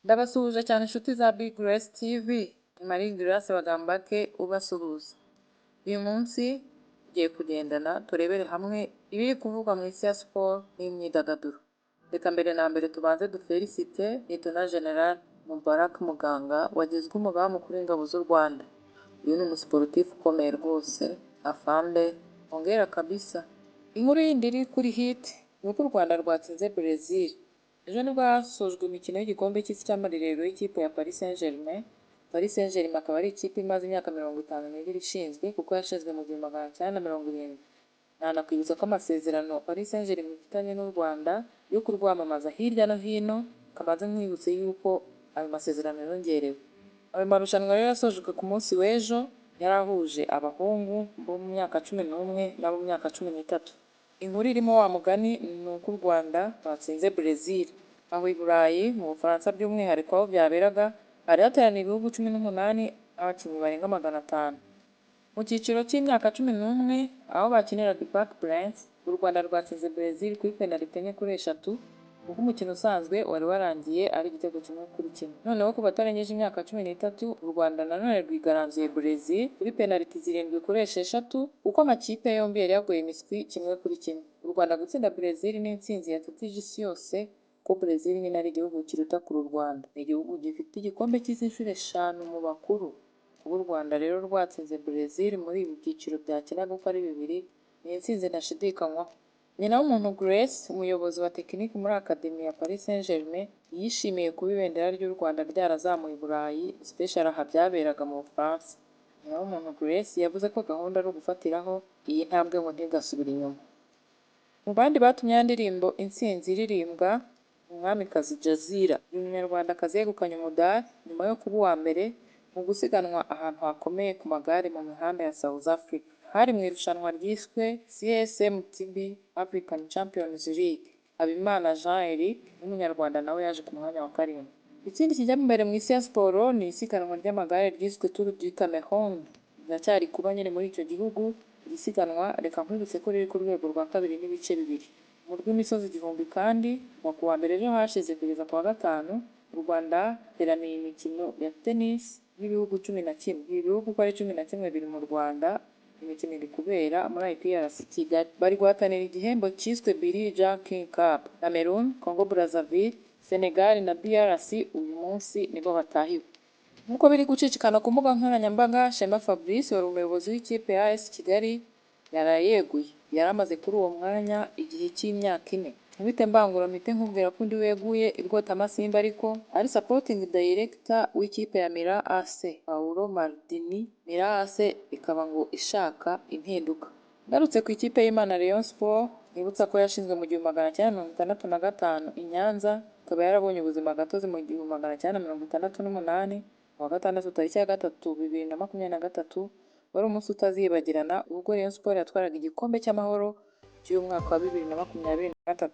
Ndabasuhuje cyane inshuti za Big Grace TV, ni Marie Grace Bagambake ubasuhuza. Uyu munsi tugiye kugendana turebere hamwe ibiri kuvugwa mu isi ya siporo n'imyidagaduro. Reka mbere na mbere tubanze dufelicite Lieutenant General Mubarak Muganga wagizwe umugaba mukuru w'ingabo z'u Rwanda. Uyu ni umusiporutifu ukomeye rwose, afande, hongera kabisa. Inkuru yindi iri kuri hit ni uko u Rwanda rwatsinze Brazil. Ejo nibwo hasojwe imikino y'igikombe cy'isi cy'amarerero y'ikipe ya Paris Saint Germain. Paris Saint Germain akaba ari ikipe imaze imyaka 52 ishinzwe, kuko yashinzwe mu 1970. Nanakwibutsa ko amasezerano Paris Saint Germain ifitanye n'u Rwanda yo kurwamamaza hirya no hino, kamaze nkwibutse yuko ayo masezerano yongerewe. Ayo marushanwa rero yasojwe ku munsi w'ejo, yari ahuje abahungu bo mu myaka 11 n'abo mu myaka 13. Inkuru irimo wa mugani ni uko u Rwanda rwatsinze Brazil. Aho i Burayi, mu Bufaransa by'umwihariko aho byaberaga, hari hateraniye ibihugu 18 n'abakinnyi barenga 500. Mu cyiciro cy'imyaka 11, aho bakiniraga i Parc Prince, u Rwanda rwatsinze Brazil kuri penaliti enye kuri eshatu, kuko umukino usanzwe wari warangiye ari igitego 1-1. Noneho ku batarengeje imyaka 13, u Rwanda nanone rwigaranzuye Brazil kuri penaliti zirindwi kuri esheshatu, kuko amakipe yombi yari yaguye miswi 1-1. U Rwanda gutsinda Brazil ni intsinzi yatitije isi yose, kuko Brazil nyine ari igihugu kiruta kure u Rwanda. Ni igihugu gifite igikombe cy'isi inshuro eshanu mu bakuru. Kuba u Rwanda rero rwatsinze Brazil muri ibi byiciro byakinaga uko ari bibiri, ni intsinzi ntashidikanywaho. Nyinawumuntu Grace, umuyobozi wa tekiniki muri Academy ya Paris Saint Germain, yishimiye kuba ibendera ry'u Rwanda ryarazamuye i Burayi, especially aha byaberaga mu Bufaransa. Nyinawumuntu Grace yavuze ko gahunda ari ugufatiraho iyi ntambwe ngo ntigasubire inyuma. Mu bandi batumye ya ndirimbo Intsinzi iririmbwa, Umwamikazi Djazila. Uyu munyarwandakazi yegukanye umudari nyuma yo kuba uwa mbere mu gusiganwa ahantu hakomeye ku magare mu mihanda ya South Africa. Hari mu irushanwa ryiswe CSMTB African Champions League. Habimana Jean Eric w'umunyarwanda nawe yaje ku mwanya wa karindwi. Ikindi kijya mbere mu isi ya siporo ni isiganwa ry'amagare ryiswe Tour du Cameroun. Riracyari kuba nyine muri icyo gihugu. Iri siganwa reka nkwibutse ko riri ku rwego rwa 2.2. Mu rw'imisozi igihumbi kandi, kuva ku wa mbere ejo hashize kugeza ku wa gatanu, mu Rwanda hateraniye imikino ya tennis n'ibihugu 11. Ibi bihugu uko ari 11 biri mu Rwanda, imikino iri kubera muri IPRC Kigali. Bari guhatanira igihembo cyiswe Billie Jean King Cup. Cameroon, Congo Brazzaville, Senegal na DRC uyu munsi nibo batahiwe. Nk'uko biri gucicikana ku mbuga nkoranyambaga, Shema Fabrice wari umuyobozi w'ikipe ya AS Kigali yaraye yeguye. Yari amaze kuri uwo mwanya igihe cy'imyaka 4. Nkubite mbangura mpite nkubwira ko undi weguye i Bwotamasimbi ariko ari Sporting Director w'ikipe ya Milan AC, Paolo Maldini, Milan AC ikaba ngo ishaka impinduka. Ngarutse ku ikipe y'Imana Rayon Sport, nibutsa ko yashinzwe mu 1965 i Nyanza, ikaba yarabonye ubuzima gatozi mu 1968, ku wa gatandatu tariki ya 3 2023, wari umunsi utazibagirana ubwo Rayon Sport yatwaraga igikombe cy'amahoro cy'uyu mwaka wa 2023.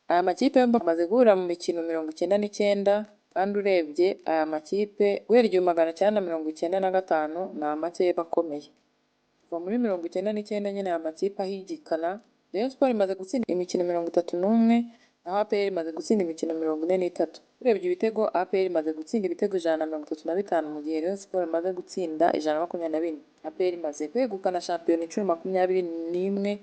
Aya makipe yombi amaze guhurira mu mikino 99, kandi urebye aya makipe guhera 1995 ni amakeba akomeye. Kuva muri 99 nyine aya makipe ahigikana, Rayon Sport imaze gutsinda imikino 31, naho APR imaze gutsinda imikino 43. Urebye ibitego, APR imaze gutsinda ibitego 135 mu gihe Rayon Sport imaze gutsinda 124. APR imaze kwegukana shampiyona inshuro 21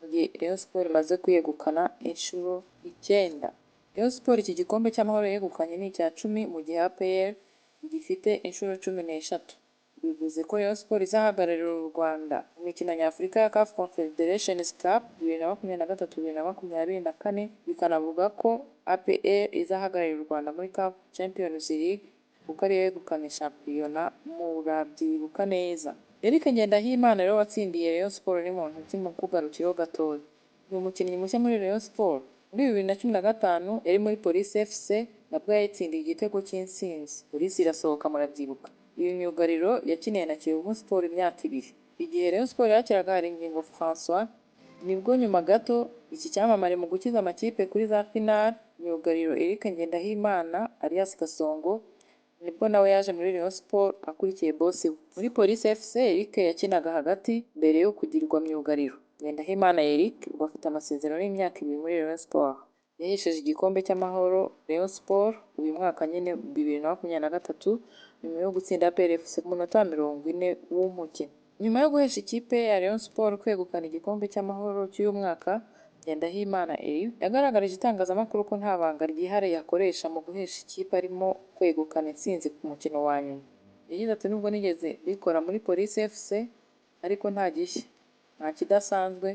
mu gihe Rayon Sport imaze kuyegukana inshuro icyenda. Rayon Sport iki gikombe cy'amahoro yegukanye ni icya 10 mu gihe APR gifite inshuro 13. Bivuze ko Rayon Sport izahagararira u Rwanda mu mikino nyafurika ya CAF Confederations Cup 2023 2024, bikanavuga ko APR izahagararira u Rwanda muri CAF Champions League kuko ariyo yegukanye shampiyona, murabyibuka neza. Eric Ngendahimana rero watsindiye Rayon Sport ni muntu ki? Mu kugarukiraho gatoya, ni umukinnyi mushya muri Rayon Sport. Muri 2015 yari muri Police FC, nabwo yayitsindiye igitego cy'intsinzi, Police irasohoka, murabyibuka. Uyu myugariro yakiniye na Kiyovu Sport imyaka 2. Igihe Rayon Sport yakiraga Haringingo Francois, nibwo nyuma gato iki cyamamare mu gukiza amakipe kuri za final, myugariro Eric Ngendahimana alias Gasongo, nibwo nawe yaje muri Rayon Sport akurikiye boss we. Muri Police FC Eric yakinaga hagati mbere yo kugirwa myugariro. Ngendahimana Eric ubu afite amasezerano y'imyaka 2 muri Rayon Sport. Yahesheje igikombe cy'amahoro Rayon Sports uyu mwaka nyine 2023 nyuma yo gutsinda APR FC ku munota wa 40 w'umukino. Nyuma yo guhesha ikipe ya Rayon Sports kwegukana igikombe cy'amahoro cy'uyu mwaka, Ngendahimana Eric yagaragarije itangazamakuru ko nta banga ryihariye akoresha mu guhesha ikipe arimo kwegukana intsinzi ku mukino wa nyuma. Yagize ati Nubwo nigeze mbikora muri Police FC ariko nta gishya, nta kidasanzwe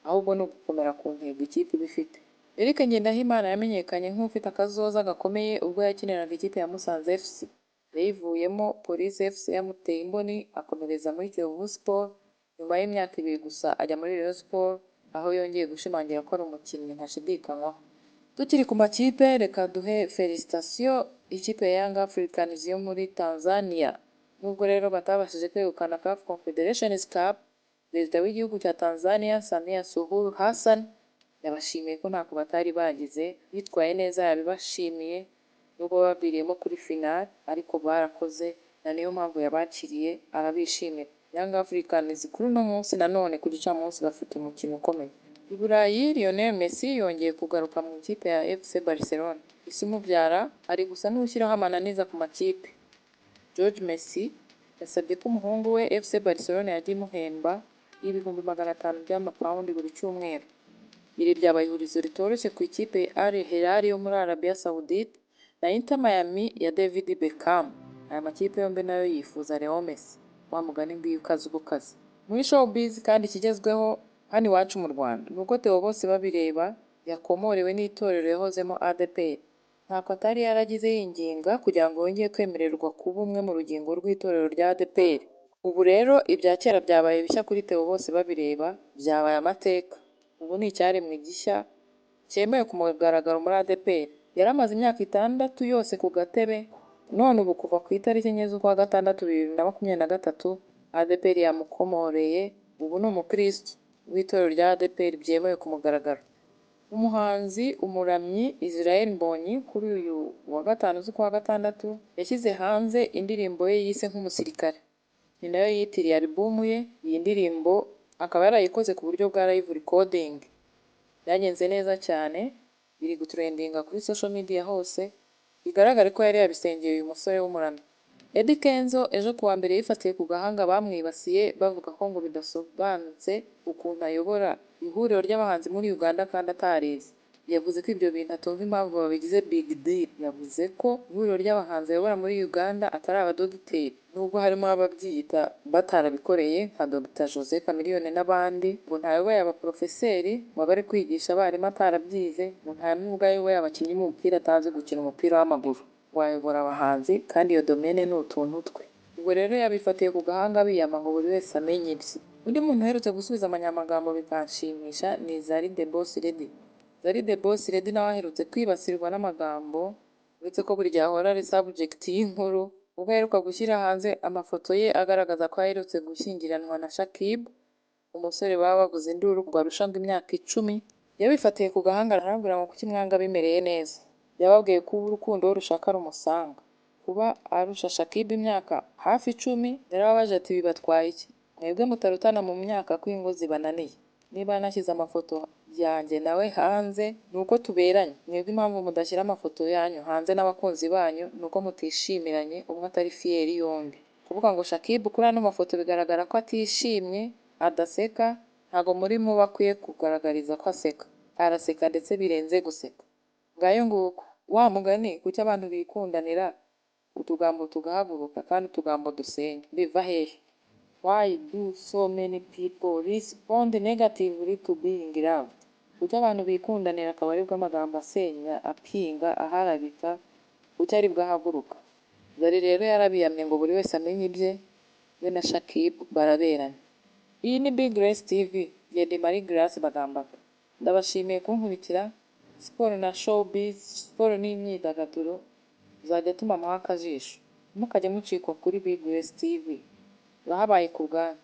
ahubwo ni ugukomera ku ntego ikipe iba ifite. Eric Ngendahimana yamenyekanye nk'ufite akazoza gakomeye ubwo yakiniraga ikipe ya Musanze FC. Yayivuyemo Police FC yamuteye imboni akomereza muri Kiyovu Sports, nyuma y'imyaka ibiri gusa ajya muri Rayon Sports aho yongeye gushimangira ko ari umukinnyi ntashidikanywaho. Tukiri ku makipe, reka duhe félicitations ikipe ya Young Africans yo muri Tanzania. Nubwo rero batabashije kwegukana CAF Confederations Cup, Perezida w'igihugu cya Tanzania Samia Suluhu Hassan yabashimiye ko ntako batari bagize, bitwaye neza, yabibashimiye nubwo baviriyemo kuri final ariko barakoze na niyo mpamvu yabakiriye arabishimira. Young Africans kuri uno munsi nanone ku gicamunsi bafite umukino ukomeye. I Burayi, Lionel Messi yongeye kugaruka mu ikipe ya FC Barcelona. Ise umubyara ari gusa n'ushyiraho amananiza ku makipe. George Messi yasabye ko umuhungu we FC Barcelona yajya imuhemba 500,000 by'amapawundi buri cyumweru. Iri ryabaye ihurizo ritoroshye ku ikipe ya Al Hilal yo muri Arabia Saoudite na Inter Miami ya David Beckham. Aya makipe yombi nayo yifuza Leo Messi. Wa mugani ngo iyo ukaze uba ukaze. Muri showbiz kandi ikigezweho hano iwacu mu Rwanda ni uko Theo Bosebabireba yakomorewe n'itorero yahozemo ADEPR. Ntako atari yaragize yinginga kugira ngo yongere kwemererwa kuba umwe mu rugingo rw'itorero rya ADEPR. Ubu rero ibya kera byabaye bishya kuri Theo Bosebabireba, byabaye amateka. Ubu ni icyaremwe gishya cyemewe ku mugaragaro muri ADEPR. Yari amaze imyaka 6 yose ku gatebe, none ubu kuva ku itariki 4 z'ukwa gatandatu 2023 ADEPR yamukomoreye, ubu ni umukristo w'itorero rya ADEPR byemewe ku mugaragaro. Umuhanzi umuramyi Israel Mbonyi kuri uyu wa gatanu z'ukwa gatandatu yashyize hanze indirimbo ye yise nk'umusirikare. Ni nayo yitiriye alubumu ye, iyi ndirimbo akaba yarayikoze ku buryo bwa live recording. Byagenze neza cyane, biri gutrendinga kuri social media hose, bigaragare ko yari yabisengeye uyu musore w'umuramyi. Eddy Kenzo ejo kuwa mbere yifatiye ku gahanga bamwibasiye bavuga ko ngo bidasobanutse ukuntu ayobora ihuriro ry'abahanzi muri Uganda kandi atarize. Yavuze ko ibyo bintu atumva impamvu babigize big deal. Yavuze ko ihuriro ry'abahanzi ayobora muri Uganda atari abadogiteri, nubwo harimo ababyiyita batarabikoreye nka Dr Jose Chameleone n'abandi, ngo ntayoboye abaporofeseri ngo abe ari kwigisha abarimu atarabyize, ngo nta nubwo ayoboye abakinnyi b'umupira atazi gukina umupira w'amaguru. Ngo ayobora abahanzi kandi iyo domaine ni utuntu twe. Ubwo rero yabifatiye ku gahanga biyama ngo buri wese amenye ibye. Undi muntu uherutse gusubiza amanyamagambo bikanshimisha ni Zari the Boss Lady. Zari the Boss Lady nawe aherutse kwibasirwa n'amagambo, uretse ko buri gihe ahora ari subject y'inkuru, ubwo aheruka gushyira hanze amafoto ye agaragaza ko aherutse gushyingiranwa na Shakib, umusore baba bavuze induru ngo arusha ngo imyaka 10, yabifatiye ku gahanga arababwira ngo kuki mwanga bimereye neza. Yababwiye ko urukundo rushaka rumusanga. Kuba arusha Shakib imyaka hafi 10, yarababaje ati bibatwaye iki? Mwebwe mutarutana mu myaka ko ingo zibananiye. Niba nashyize amafoto yanjye nawe hanze ni uko tuberanye. Mwebwe impamvu mudashyira amafoto yanyu hanze n'abakunzi banyu ni uko mutishimiranye, umwe atari fier y'undi. Kuvuga ngo Shakib kuri ano mafoto bigaragara ko atishimye, adaseka, ntago muri mubo akwiye kugaragariza ko aseka. Araseka ndetse birenze guseka. Ngayo nguko. Wa mugani kuki abantu bikundanira utugambo tugahaguruka kandi utugambo dusenya? Biva hehe? Why do so many people respond negatively to being loved? Kuki abantu bikundanira akaba aribwo amagambo asenya, apinga, aharabika, kuki aribwo ahaguruka? Zari rero yarabiyamye ngo buri wese amenye ibye, we na Shakib baraberanye. Iyi ni Big Grace TV, njye ndi Marie Grace Bagambaka. Ndabashimiye kunkurikira, siporo na showbiz, siporo n'imyidagaduro, tuzajya tumamaho akajisho. Ntimukajye mucikwa kuri Big Grace TV. Turahabaye ku bwanyu.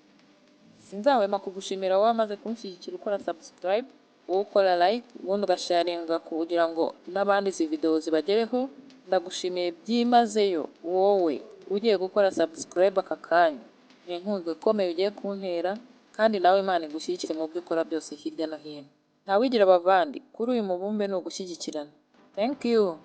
Sinzahwema kugushimira wowe wamaze kunshyigikira ukora subscribe, wowe ukora like, ubundi ugasharinga kugira ngo n'abandi izi video zibagereho. Ndagushimiye byimazeyo wowe ugiye gukora subscribe aka kanya. Ni inkunga ikomeye ugiye kuntera kandi nawe Imana igushyigikire mu byo ukora byose hirya no hino. Ntawigira bavandi, kuri uyu mubumbe ni ugushyigikirana. Thank you!